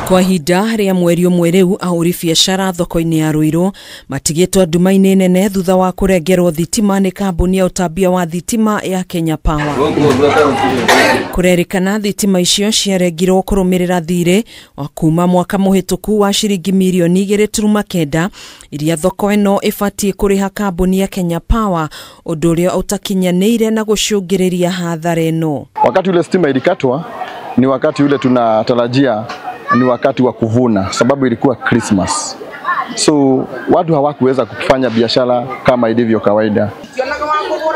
Kwa ihinda rĩa mweri ũmwe rĩu ahũri biacara thoko-inĩ ya Ruiru matigĩtwo nduma-inĩ nene thutha wa kũrengerwo thitima nĩ kambuni ya ũtambia wa thitima ya Kenya Power. Kũrerĩkana thitima icio ciarengirwo kũrũmĩrĩra thirĩ wa kuma mwaka mũhĩtũku wa ciringi mirioni 2.9 iria thoko ĩno ĩbatiĩ kũrĩha kambuni ya Kenya Power, ũndũ ũrĩa ũtakinyanĩire na gũcũngĩrĩria hathara ĩno. Wakati ule stima ilikatwa ni wakati ule tunatarajia ni wakati wa kuvuna, sababu ilikuwa Christmas. So watu hawakuweza kufanya biashara kama ilivyo kawaida.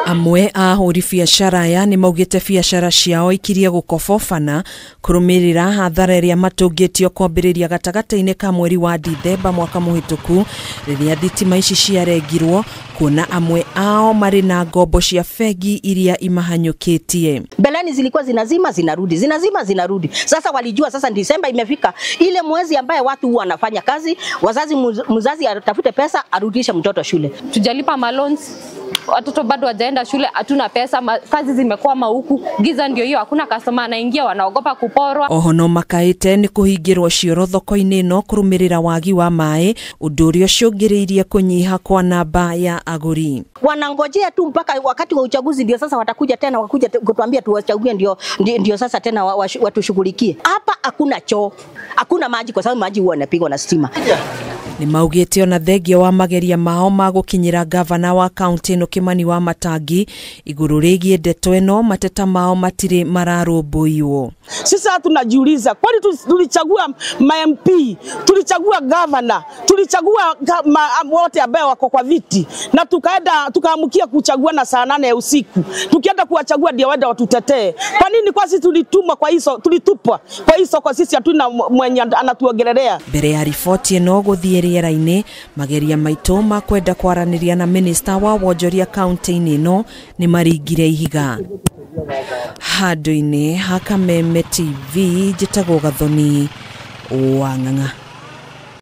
Amwe a ahũri biacara aya nĩ maugĩte biacara ciao ikirie gũkobobana kũrũmĩrĩra hathara ĩrĩa matũngĩtio kwambĩrĩria gatagatĩ-inĩ ka mweri wa Dithemba mwaka mũhĩtũku rĩrĩa thitima ici ciarengirwo, kuona amwe ao marĩ na ngombo cia bengi iria imahanyũkĩtie. Mbeleni zilikuwa zinazima zinarudi, zinazima zinarudi. Sasa walijua sasa Disemba imefika, ile mwezi ambaye watu huwa wanafanya kazi, wazazi mzazi atafute pesa arudishe mtoto shule. Tujalipa maloans, watoto bado hawajaenda shule, hatuna pesa, kazi zimekwama huku, giza ndio hiyo, hakuna customer anaingia, wanaogopa kuporwa. Oho no makaite ni kuhingirwo cioro thoko-inĩ ĩno kũrũmĩrĩra wagi wa maĩ, ũndũ ũrĩa ũcũngĩrĩirie kũnyiha kwa namba ya agũri. Wanangojea tu mpaka wakati wa uchaguzi ndio sasa watakuja tena, wakuja kutuambia tuwachague, ndio sasa tena watushughulikie. Hapa hakuna choo, hakuna maji kwa sababu maji huwa yanapigwa na stima. Nĩ maugĩte ona thengia wa mageria mao ma gũkinyĩra gavana wa kaunti ĩno Kimani wa Matangi igũrũ rĩgiĩ ndeto ĩno, mateta mao matirĩ mararũmbũiyo. Sisi tunajiuliza kwani tulichagua ma MP, tulichagua governor, tulichagua wote ambao wako kwa viti, na tukaenda tukaamkia kuchagua na saa 8 ya usiku, tukienda kuwachagua ndio waende watutetee. Kwa nini? Kwa sisi tulitumwa kwa hizo, tulitupwa kwa hizo, kwa sisi hatuna mwenye anatuongelelea. Mbere ya riboti ĩno gũthiĩ rĩera-inĩ, mageria maitũ ma kwenda kwaranĩria na minista wa wonjoria kaunti-inĩ ĩno nĩ maringire ihiga. Handũ-inĩ ha Kameme TV, njĩtagwo Gathoni wa Ng'ang'a.